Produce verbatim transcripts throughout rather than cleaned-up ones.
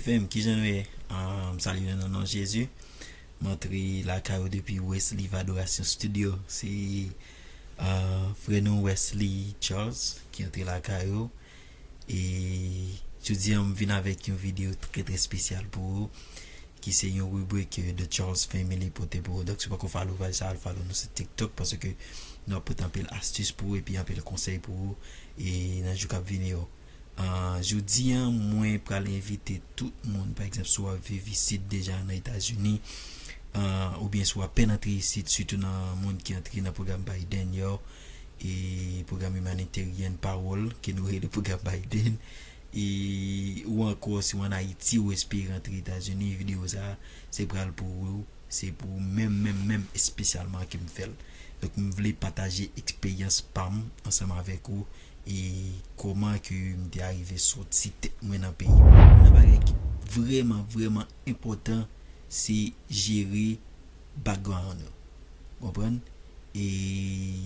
Fèm, kijan nou ye? Ah, m salye nou nan non Jezi. M antre lakay ou depi Wesley Vadorasyon Studio. Se ah, frè nou Wesley Charles ki antre lakay ou. E jodi a, m vin avèk yon videyo trè, trè espesyal pou ou, ki se yon ribrik The Charles Family pote pou ou. Donk, si w poko follow paj sa, al follow nou sou TikTok, paske nou ap pote anpil astis pou ou epi anpil konsèy pou ou e nan jou k ap vini yo. Ah, jodi a, mwen pral envite tout moun, pa egzanp, si w ap viv isit deja nan Etazini, ah, oubyen si w apèn antre isit, sitou nan moun ki antre nan pwogram Biden yo, e pwogram imanitèryen Pawòl, ke nou rele pwogram Biden, e ou ankò, si w ann Ayiti, ou espere antre Etazini, videyo sa, se pral pou ou, se pou ou menm, menm, menm, espesyalman ke m fè l. Donk, m vle pataje eksperyans pa m ansanm avèk ou, e kòman ke m te arive sòti tèt mwen nan peyi m. Nan bagay ki vrèman, vrèman enpòtan, se jere background ou. Konprann? E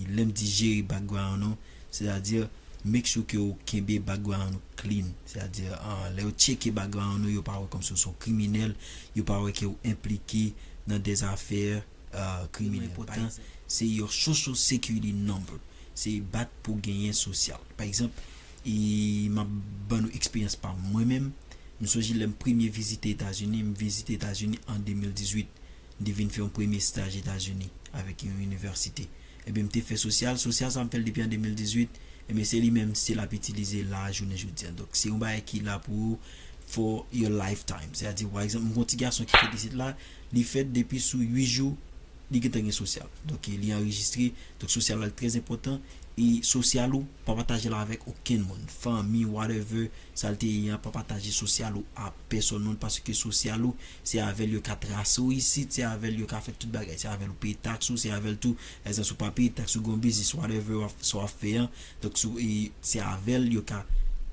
lè m di jere background ou, sètadi, make sure ke ou kenbe background ou clean. Sètadi, ah, lè yo tcheke background ou, yo pa wè kòmsi ou se yon kriminèl, yo pa wè ke ou enplike nan dèzafè ah, kriminèl. Enpòtan, se your social security number. Se bat pou genyen sosyal. Pa egzanp, e m ap ban nou eksperyans pa m. Mwen menm, m sonje lè m premye vizite Etazini, m vizite Etazini an de mil dizuit. M te vin fè yon premye staj Etazini avèk yon inivèsite. Ebyen, m te fè sosyal. Sosyal sa m fè l depi an de mil dizuit. Ebyen, se li menm, se l ap itilize la jounen jodi a. Donk, se yon bagay ki la pou ou for your lifetime. Sètadi, pa egzanp, m gen yon ti gason ki fèt isit la, li fèt depi sou uit jou, li gentan gen sosyal. Donk, li anrejistre. Donk, sosyal la trè enpòtan. E sosyal ou, pa pataje l avèk okenn moun. Fanmi, whatever, sa l te ye a, pa pataje sosyal ou a pèsòn moun, paske sosyal ou, se avè l yo ka trase w isit, se avè l yo ka fè tout bagay, se avè l ou peye taks ou, se avè l tou, pa egzanp, si w pa peye taks ou, gen yon biznis, whatever, w ap, sa w ap fè an. Donk, si w, e, se avè l yo ka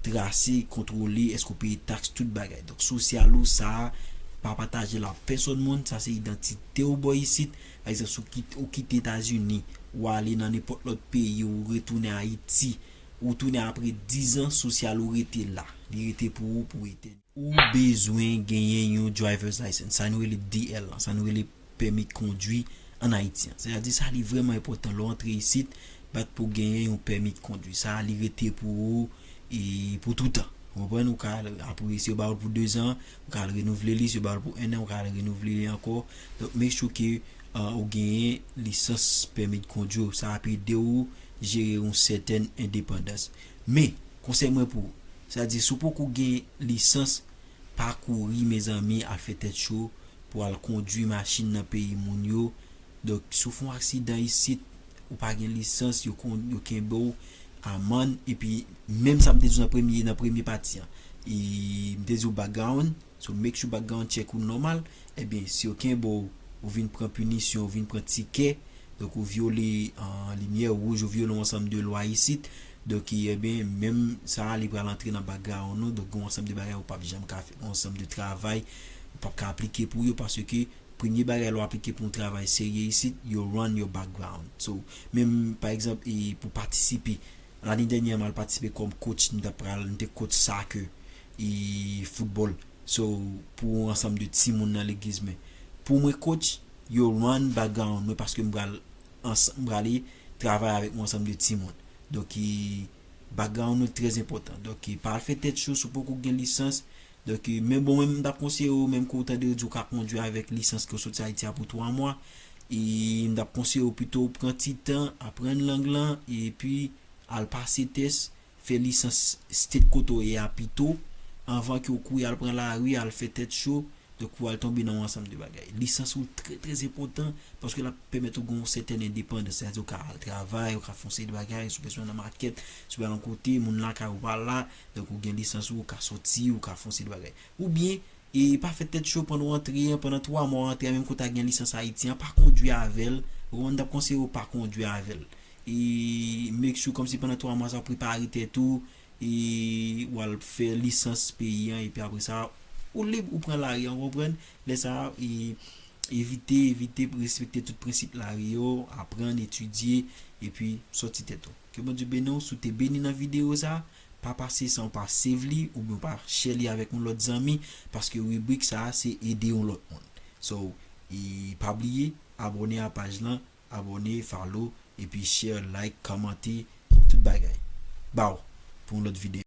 trase, kontwole, èske w peye taks, tout bagay. Donk, sosyal ou sa, pa pataje l ak pèsòn moun, sa se idantite w bò isit. Pa egzanp, si w kit-, ou kite Etazini, ou ale nan nenpòt lòt peyi, ou retounen Ayiti, ou tounen apre diz an, sosyal ou rete la. Li rete pou ou, pou etènite. Ou bezwen genyen yon driver's license, sa nou rele D L lan, sa nou rele pèmi kondwi an Ayiti an. Sètadi, sa li vrèman enpòtan lè w antre isit, bat pou genyen yon pèmi kondwi. Sa, li rete pou ou, e pou toutan. Ou konprann? Ou ka al, apre, si yo ba w l pou dezan, ou ka al renouvle li, si yo ba w l pou ennan, ou ka al renouvle li ankò. Donk, make sure ke, ah, ou genyen lisans pèmi kondwi w. Sa ap ede w jere yon sètèn endepandans. Men, konsèy mwen pou ou, sa di, si w poko gen lisans, pa kouri, mezanmi, al fè tèt cho pou al kondwi machin nan peyi moun yo. Donk, si w fè yon aksidan isit, ou pa gen lisans, yo kon-, yo kenbe w, amann, epi menm sa m te di w nan premye, nan premye pati an. E m te di w background, so make sure background check ou nòmal. Ebyen, si yo kenbe w, ou vin pran pinisyon, ou vin pran tikè, donk ou vyole, ah, limyè wouj, ou vyole yon ansanm de lwa isit. Donk, ebyen, menm sa a, li pral antre nan background ou. Donk, gen yon ansanm de bagay ou p ap janm ka fè, gen yon ansanm de travay ou p ap ka aplike pou yo, paske premye bagay lè w aplike pou yon travay serye isit, yo run your background. So, menm, pa egzanp, e pou patisipe, lane dènyè, m al patisipe kòm coach, m t ap pral, m te coach soccer, e football. So, pou yon ansanm de timoun nan legliz mwen. Pou mwen coach, yo run background mwen paske m pral ans-, m prale travay avèk yon ansanm de timoun. Donk, e, background nou trè enpòtan. Donk, e, pa al fè tèt cho si w poko gen lisans. Donk, e, men bon, mwen, m t ap konseye w, menm ke w tande yo di w ka kondwi avèk lisans ke w soti Ayiti a pou twa mwa, e m t ap konseye w pito w pran ti tan, aprann lang lan, epi al pase tès, fè lisans state kote w ye a pito, anvan ke w kouri al pran lari, al fè tèt cho, donk ou al tonbe nan yon ansanm de bagay. Lisans ou trè, trè enpòtan, paske l ap pèmèt ou gen yon sètèn endepandans. Sètadi ou ka al travay, ou ka fè yon seri de bagay, si w bezwen nan makèt, si w al yon kote, moun lakay ou pa la, donk ou gen lisans ou, ou ka soti, ou ka fè yon seri de bagay. Oubyen, e pa fè tèt cho pandan w antre an, pandan twa mwa w antre an, menm ke w ta gen lisans Ayiti an, pa kondwi avè l. Ou konprann, m t ap konseye w pa kondwi avè l. E make sure kòmsi pandan twa mwa sa w prepare tèt ou, e w al fè lisans peyi an, epi apre sa, ou lib, ou pran lari an, w konprann? Lè sa a, e evite, evite, respekte tout prensip lari yo, aprann, etidye, epi sòti tèt ou. Ke Bondye beni w, si w te beni nan videyo sa, pa pase san w pa save li oubyen w pa share li avèk yon lòt zanmi, paske ribrik sa a se ede yon lòt moun. So, e pa bliye, abòne a paj lan, abòne, follow, epi share, like, kòmante, tout bagay. Baw pou yon lòt videyo.